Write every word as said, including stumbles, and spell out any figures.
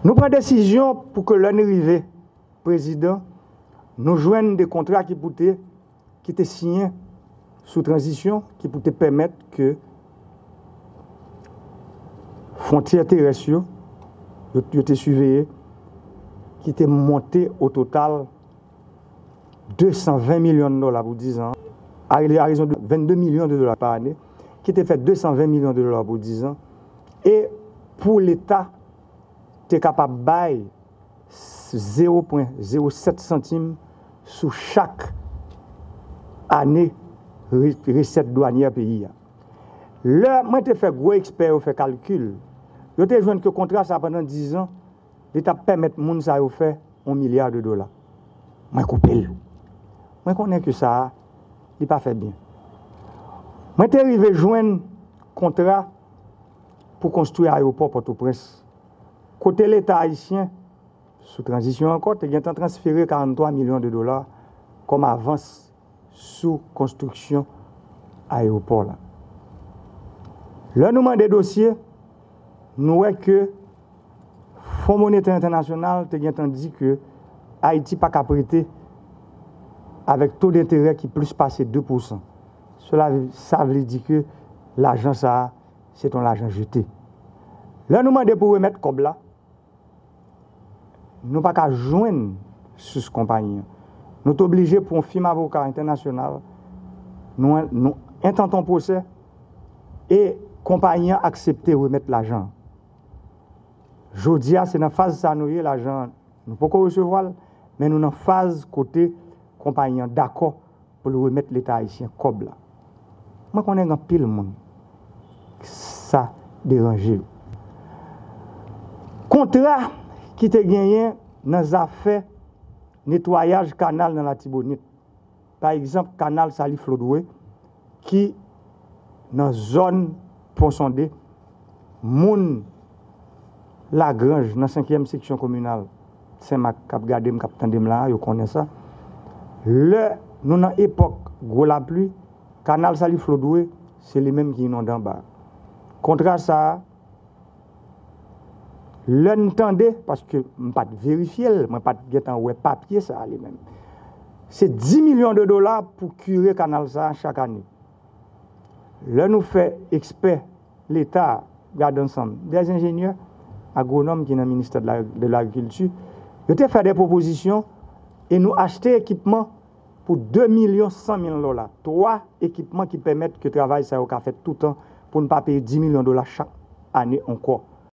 Nou pran desizyon pou ke lè n rive prezidan, nou jwenn de kontra ki pou te, ki te siyen sou tranzisyon, ki pou te pèmèt ke fwontyè terès yo, yo, yo te siveye, ki te monte o total de san ven milyon de dola pou diz an, a, a rezon de vennde milyon de dola pa ane, ki te fè de san ven milyon de dola pou diz an, e pou Leta te kapab bay zewo pwen zewo sèt santim sou chak ane re-, resèt dwanyè peyi a. Lè mwen te fè gwo ekspè yo fè kalkil, yo te jwenn ke kontra sa pandan diz an, li t ap pèmèt moun sa yo fè yon milya de dola. Mwen koupe l. Mwen konnen ke sa a, li pa fè byen. Mwen te rive jwenn kontra pou konstwi ayewopò Pòtoprens, kote Leta ayisyen, sou tranzisyon ankò, te gentan transfere karannntwa milyon de dola kòm avans sou konstriksyon ayewopò la. Lè nou mande dosye, nou wè ke Fon Monetè Entènasyonal te gentan di ke Ayiti pa ka prete avèk to denterè ki plis pase de pousan. Sela, sa vle di ke lajan sa a, se t on lajan jete. Lè nou mande pou remèt kòb la, nou pa ka jwenn sous konpayi an. Nou te oblije pou yon fim avoka entènasyonal, nou, nou entante yon pwosè e konpayi an aksepte remèt lajan an. Jodi a, se nan faz sa nou ye, lajan an, nou poko resevwa l, men nou nan faz kote konpayi an dakò pou l remèt Leta ayisyen kòb la. Mwen konnen gen anpil moun sa deranje yo. Kontra ki te genyen nan zafè netwayaj kanal nan Latibonit, pa egzanp, kanal Sali Flodwe, ki nan zòn Pon Sonde, moun Lagranj nan senkyèm seksyon kominal Senmak k ap gade m, k ap tande m la a, yo konnen sa. Lè nou nan epòk gwo lapli, kanal Sali Flodwe, se li menm ki inonde anba. Kontra sa a, lè n tande, paske m pa t verifye l, mwen pa t gentan wè papye sa a li menm. Se dis milyon de dola pou kire kanal sa a chak ane. Lè nou fè ekspè Leta gade ansanm, dè enjenyè, agwonòm ki nan ministè de la, de lagrikilti, yo te fè de pwopozisyon e nou achte ekipman pou de milyon san mil dola. Twa ekipman ki pèmèt ke travay sa yo ka fèt toutan pou n pa peye dis milyon dola chak ane ankò.